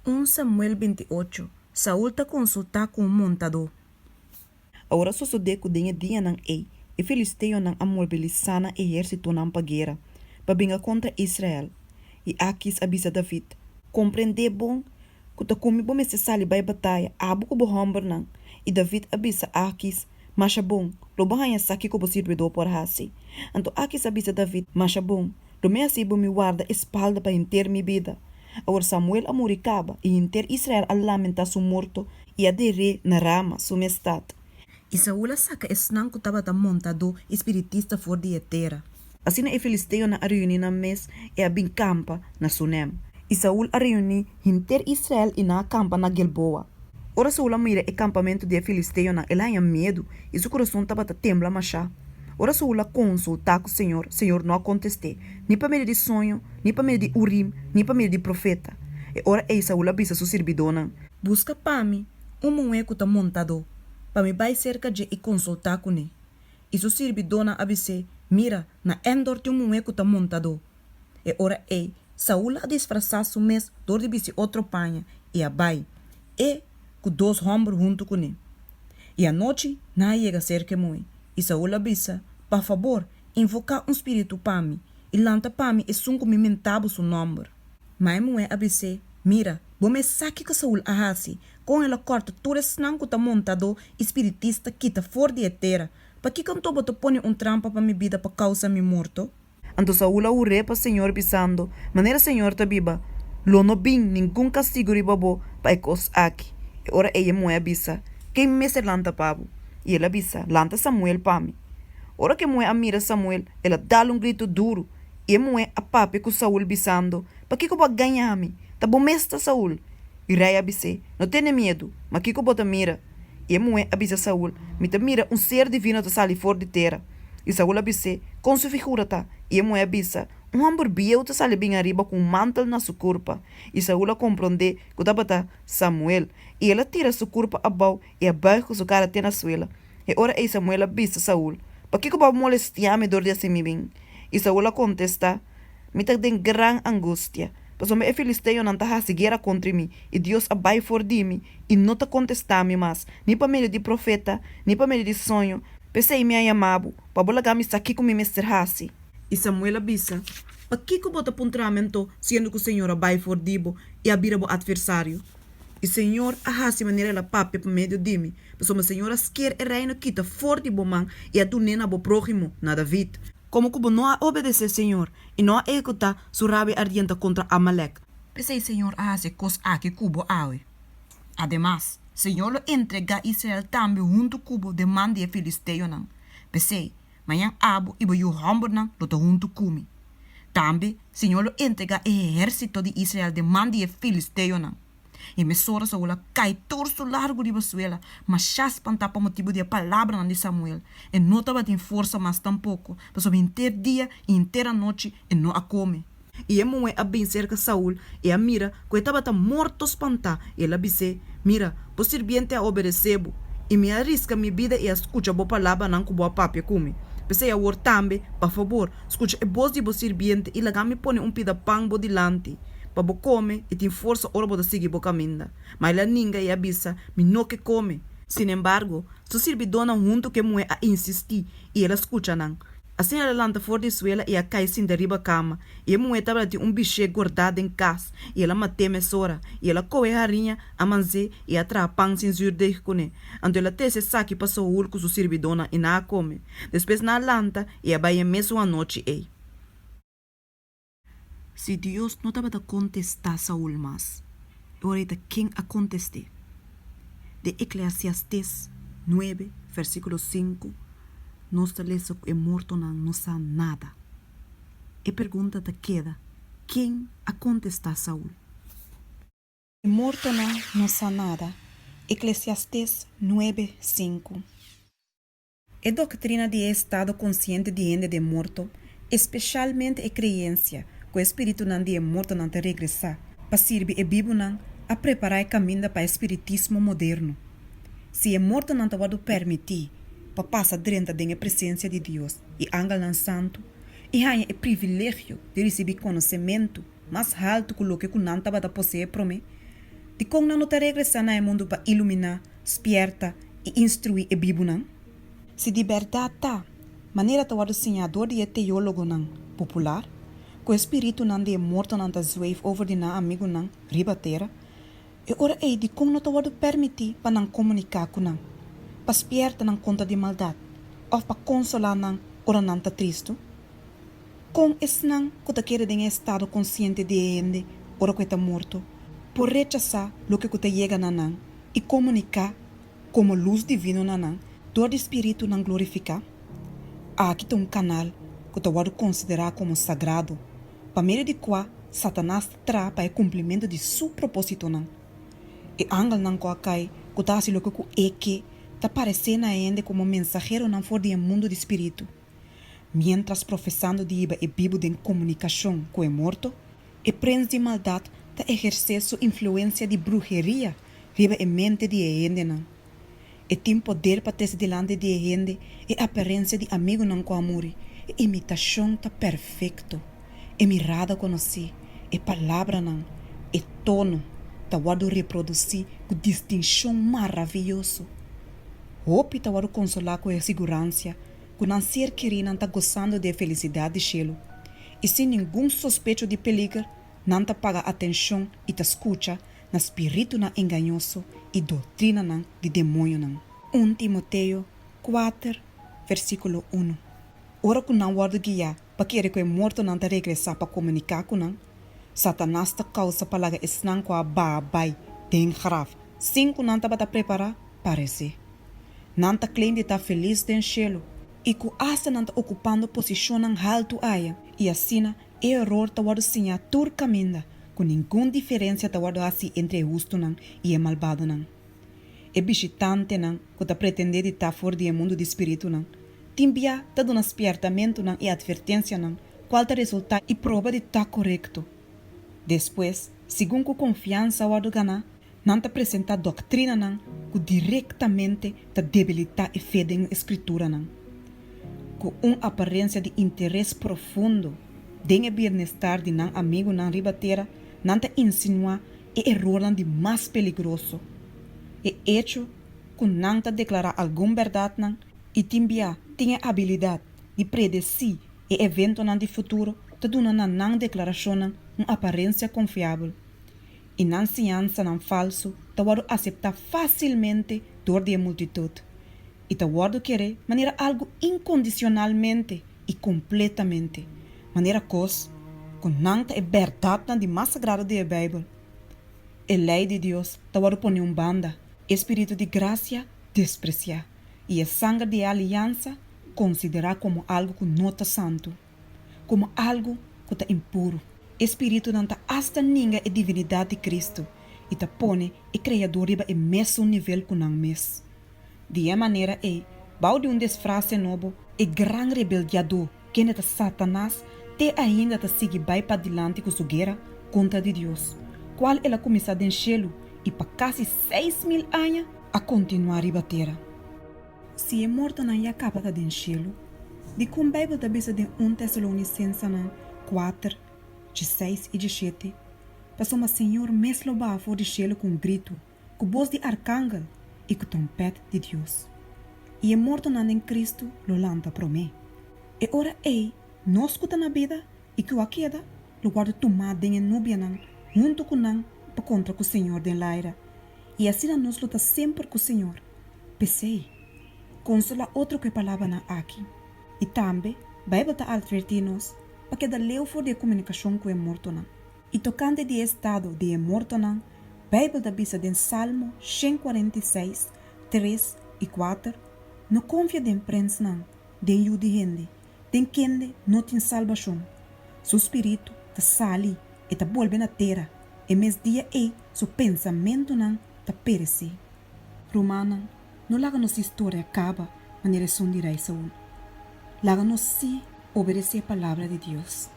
Un Samuel 28, Saul ta konsultá ku un montadó. Awor a sosodé ku den e dianan ei e filisteonan a mobilisá nan ehérsitonan pa guera, pa bringa kontra Israel. I Akis a bisa David, Komprendé bon ku ta ku mi bo mester sali bai bataya, abo ku bo hòmbernan. I David a bisa Akis, Masha bon, lo bo haña sa kiko bo sirbidó por hasi. Anto Akis a bisa David, Masha bon, lo mi hasi bo mi warda e spalda pa henter mi bida. Awor Samuel a muri kaba, i henter Israel a lamentá su morto i a der'é na Rama, su mes stat. I Saul a saka esnan ku tabata montadó i spiritista for di e tera. Asina e filisteonan a reuní nan mes i a bin kampa na Sunem. I Saul a reuní henter Israel i nan a kampa na Gilboa. Ora Saul a mira e kampamentu di e filisteonan, el a haña miedu i su kurason tabata tembla mashá. Ora Saul a konsultá ku señor, señor no a kontest'é, ni pa medio di soño, ni pa medio di Urim, ni pa medio di profeta. E ora ei Saul a bisa su sirbidónan, Buska pa mi un muhé ku ta montadó, pa mi bai serka dje i konsultá kuné. I su sirbidónan a bis'é, Mira, na Endor tin un muhé ku ta montadó. E ora ei, Saul a disfrasá su mes dor di bisti otro paña i a bai, e ku dos hòmber huntu kuné. I anochi nan a yega serka e muhé, i Saul a bisa, Pa fabor, invoká un spiritu pa mi, i lanta pa mi esun ku mi menta bo su nòmber. Ma e muhé a bis'é, Mira, bo mes sa kiko Saul a hasi, kon el a kòrta tur esnan ku ta montadó i spiritista kita for di e tera. Pakiko anto bo ta pone un trampa pa mi bida pa kousa mi morto? Anto Saul a hur'é pa señor, bisando, Manera señor ta biba, lo no bin ningun kastigu riba bo pa e kos aki. E ora ei e muhé a bisa, Ken mester lanta pa bo? I el a bisa, Lanta Samuel pa mi. Ora ku e muhé a mira Samuel, el a dal un gritu duru. I e muhé a papia ku Saul, bisando, Pakiko bo a gaña mi? Ta bo mes ta Saul! I rei a bis'é, No tene miedu, ma kiko bo ta mira? I e muhé a bisa Saul, Mi ta mira un ser divino ta sali for di tera. I Saul a bis'é, Kon su figura ta? I e muhé a bisa, Un hòmber bieu ta sali bin ariba ku un mantel na su kurpa. I Saul a komprondé ku tabata Samuel, i el a tira su kurpa abou i a bùig ku su kara te na suela. E ora ei Samuel a bisa Saul, Pakiko bo a molestiá mi dor di hasi mi bin? I Saul a kontestá, Mi ta den gran angustia, pasobra e filisteonan ta hasi guera kontra mi, i Dios a bai for di mi i no ta kontestá mi mas, ni pa medio di profeta, ni pa medio di soño. P'esei mi a yama bo, pa bo laga mi sa kiko mi mester hasi. I Samuel a bisa, Pakiko bo ta puntra mi anto, siendo ku señor a bai for di bo i a bira bo atversario? I señor a hasi manera el a papia pa medio di mi, pasobra señor a sker e reino kita for di bo man i a dun'é na bo próhimo, na David. Komo ku bo no a obedesé señor i no a ehekutá su rabia ardiente kontra Amalek. P'esei señor a hasi e kos aki ku bo awe. Ademas, señor lo entregá Israel tambe huntu ku bo den man di e filisteonan. P'esei, mañan abo i bo yu hòmbernan lo ta huntu ku mi. Tambe, señor lo entregá e ehérsito di Israel den man di e filisteonan. I mesora Saul a kai tur su largu riba suela, mashá spantá pa motibu di e palabranan di Samuel. E no tabatin forsa mas tampoko, pasobra henter dia i henter anochi e no a kome. I e muhé a bin serka Saul i a mira ku e tabata morto spantá, i el a bis'é, Mira, bo sirbiente a obedesé bo, i mi a riska mi bida i a skucha bo palabranan ku bo a papia ku mi. P'esei awor tambe, pa fabor, skucha e bos di bo sirbiente i laga mi pone un pida pan bo dilanti, pa bo kome i tin forsa ora bo ta sigui bo kaminda. Ma el a ninga i a bisa, Mi no ke kome. Sinembargo, su sirbidónan huntu ku e muhé a insistí, i el a skucha nan. Asina el a lanta for di suela i a kai sinta riba kama, i e muhé tabatin un bishé gordá den kas, i el a mat'é mesora, i el a kohe hariña, a manz'é, i a traha pan sin zürdeg kuné. Anto el a trese esaki pa Saul ku su sirbidónan, i nan a kome. Despues nan a lanta i a bai e mesun anochi ei. Si Dios no tabata kontestá Saul mas, e ora ei ta ken a kontest'é? Den Eklesiastés nuebe, versíkulo sinku, nos ta lesa ku e mortonan no sa nada. E pregunta ta keda, Ken a kontestá Saul? E mortonan no sa nada. Eklesiastés nuebe, sinku. E doktrina di e estado konsiente di hende den morto, espeshalmente e kreensia ku e spiritunan di e mortonan ta regresá pa sirbi e bibunan, a prepará e kaminda pa e spiritismo moderno. Si e mortonan ta wòrdu pèrmití pa pasa drenta den e presensia di Dios i angelnan santu i haña e privilegio di risibí konosementu mas haltu ku loke ku nan tabata poseé promé. Dikon nan no ta regresá na e mundu pa iluminá, spièrta i instruí e bibunan? Si di bèrdat ta, manera ta wòrdu siñá dor di e teólogonan popular, ku e spiritunan di e mortonan ta zweef over di nan amigunan riba tera, e ora ei dikon no ta wòrdu pèrmití pa nan komuniká ku nan, pa spièrta nan kontra di maldat òf pa konsolá nan ora nan ta tristu? Kon esnan ku ta kere den e estado konsiente di e hende ora ku e ta morto por rechasá loke ku ta yega na nan i komuniká komo lus divino na nan dor di spiritunan glorifiká? Aki ta un kanal ku ta wòrdu konsiderá komo sagrado, pa medio di kua Satanas ta traha pa e kumplimentu di su propósitonan. E angelnan ku a kai ku ta hasi loke ku e ke ta paresé na e hende komo mensaheronan for di e mundu di spiritu. Miéntras profesando di hiba e bibu den komunikashon ku e morto, e prens di maldat ta ehersé su influensia di bruheria riba e mente di e hendenan. E tin poder pa trese dilanti di e hende e aparensia di amigunan ku a muri, e imitashon ta perfekto, e mirada konosí, e palabranan, e tono ta wòrdu reprodusí ku distinshon maravioso. Hopi ta wòrdu konsolá ku e siguransia ku nan ser kerínan ta gosando di e felisidat di shelu, i sin ningun sospecho di peliger nan ta paga atenshon i ta skucha na spiritunan engañoso i doktrinanan di demoñonan. Un Timoteo kuater, versíkulo unu. Ora ku nan wòrdu guiá pa kere ku e mortonan ta regresá pa komuniká ku nan, Satanas ta kousa pa laga esnan ku a baha bai den graf sin ku nan tabata prepará, paresé. Nan ta claim di ta felis den shelu i ku asta nan ta okupando posishonnan haltu aya, i asina e eror ta wòrdu siñá tur kaminda ku ningun diferensia ta wòrdu hasí entre e hustunan i e malbadonan. E bishitantenan ku ta pretendé di ta for di e mundu di spiritunan tin bia ta duna spièrtamentunan i atvertensianan kual ta resultá i proba di ta korekto. Despues, segun ku konfiansa wòrdu ganá, Nan ta presentá doktrinanan ku direktamente ta debilitá e fe den e Skrituranan. Ku un aparensia di interes profundo den e bienestar di nan amigunan riba tera, nan ta insinuá e erornan di mas peligroso. E echo ku nan ta deklará algun bèrdatnan i tin bia tin e abilidat di predesí e eventonan di futuro ta duna na nan deklarashonnan un aparensia konfiabel. i nan siñansanan falsu ta wòrdu aseptá fásilmente dor di e multitut i ta wòrdu keré manera algu inkondisionalmente i kompletamente, manera kos ku nan ta e bèrdatnan di mas sagrado di e Beibel. E lei di Dios ta wòrdu poné un banda, e spiritu di grasia despresiá, i e sanger di e aliansa konsiderá komo algu ku no ta santu. komo algu ku ta impuru. E spiritunan ta asta ninga e divinidat di Kristu i ta pone e Kreador riba e mesun nivel ku nan mes. Di e manera ei, bou di un desfrase nobo, e gran rebeldiadó, kende ta Satanas, te ainda ta sigui bai padilanti ku su guera kontra di Dios, kual el a kuminsá den shelu i pa kasi 6000 aña a kontinuá riba tera. Si e mortonan ya kaba ta den shelu, dikon Beibel ta bisa den un Tesalonisensenan kuater, dieseis i dieshete, Pasobra Señor mes lo baha for di shelu ku un gritu, ku bos di arkangel i ku trompèt di Dios, i e mortonan den Kristu lo lanta promé. E ora ei nos ku ta na bida i ku a keda lo wòrdu tumá den e nubianan huntu ku nan pa kontra ku Señor den laira, i asina nos lo ta semper ku Señor. P'esei, konsolá otro ku e palabranan aki. I tambe, Beibel ta atvertí nos pa keda leu for di e komunikashon ku e mortonan. I tokante di e estado di e mortonan, Beibel ta bisa den Salmo 146, tres i kuater, No konfia den prensnan, den yu di hende, den kende no tin salbashon. Su spiritu ta sali, e ta bolbe na tera, e mes dia ei su pensamentunan ta peresé. Rumannan, no laga nos historia kaba manera esun di Rei Saul. Laga nos sí obedesé palabra di Dios.